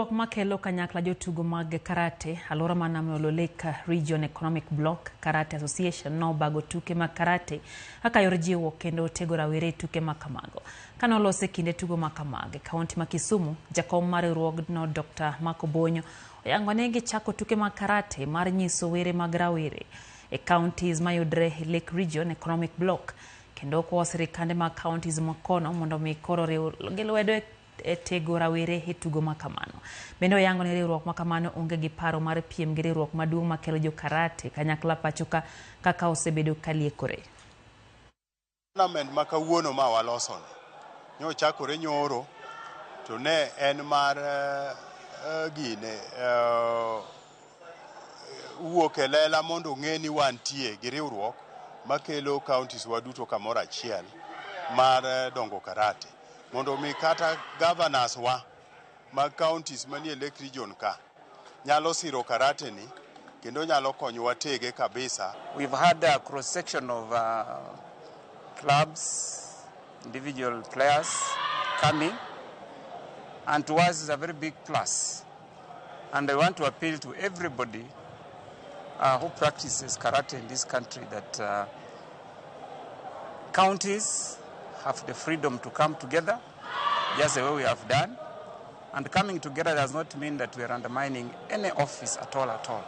Riwruok makelo kanyakla jotugo mag karate alwora mar Nam Olo Lake Region Economic Bloc Karate Association nobago tuke mag karate kaka yor jiwo kendo tego rawere e tuke ma kamago. Kane olos e kinde tugo ma kamago e kaunti ma Kisumu, jakom mar riwruogno Dr. Mark Obonyo oyango ni gichako tuke mag karate mar nyiso were mag rawere e counties mayudre e Lake Region Economic Bloc kendo okwayo sirikande mag counties makono mondo mi koro riw gi lwedo e tego rawere e tugo ma kamano. Bende oyango ni riwruok ma kamano onge gi paro mar piem gi riwruok maduong' makelo jo karate kanyakla pacho ka kaka osebedo ka liekore. Tournament ma kawuono ma walosoni nyochakore nyoro to ne en mar gine wuok e lela mondo ong'e ni wantie gi riwruok makelo counties wa duto kamoro achiel mar dongo karate mondo mi kata governors wa mag counties manie Lake Region ka nyalo siro karate ni kendo nyalo konyowa tege kabisa. We've had a cross section of clubs, individual players coming, and to us is a very big plus. And I want to appeal to everybody who practices karate in this country that counties have the freedom to come together, just the way we have done. And coming together does not mean that we are undermining any office at all, at all.